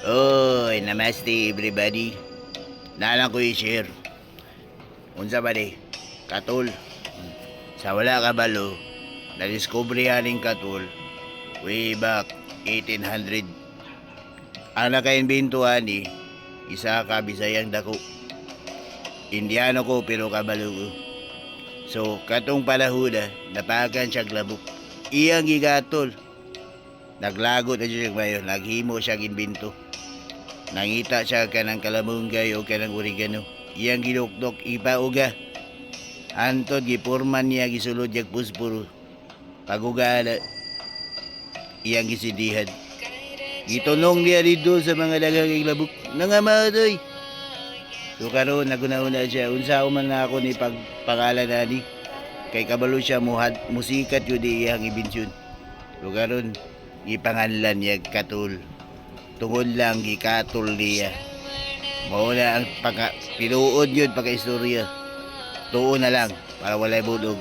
Oy, namaste, everybody. Naa lang ko i-share. Unsa ba di? Katul. Sa wala kabalo, na-discover aning katul way back 1800. Ang naka-invento ani, isa ka Bisayang dako. Indiano ko pero kabalo ko. So, katong panahona, napakan siya labok. Iyang gigatol. Naglagot na siya mayo, naghimo siya imbento. Nangita siya kanang kalamunggay o kanang oregano. Iyang gidukdok ipauga. Antod gipurman niya, gisulod yag puspuro. Pagugala iyang gisindihan. Gitunong niya dito sa mga daghang labok. Nangamatoy. So karon naguna-una siya unsa man na ako ni pagpangalan ani kay kabalo siya muhad musikat yun iyang imbensyon. So karon gipanganlan niya katul. Tungod lang gikatol niya. Mao na ang pagka, tinuod yun pagka istorya. Tuo na lang para walay budog.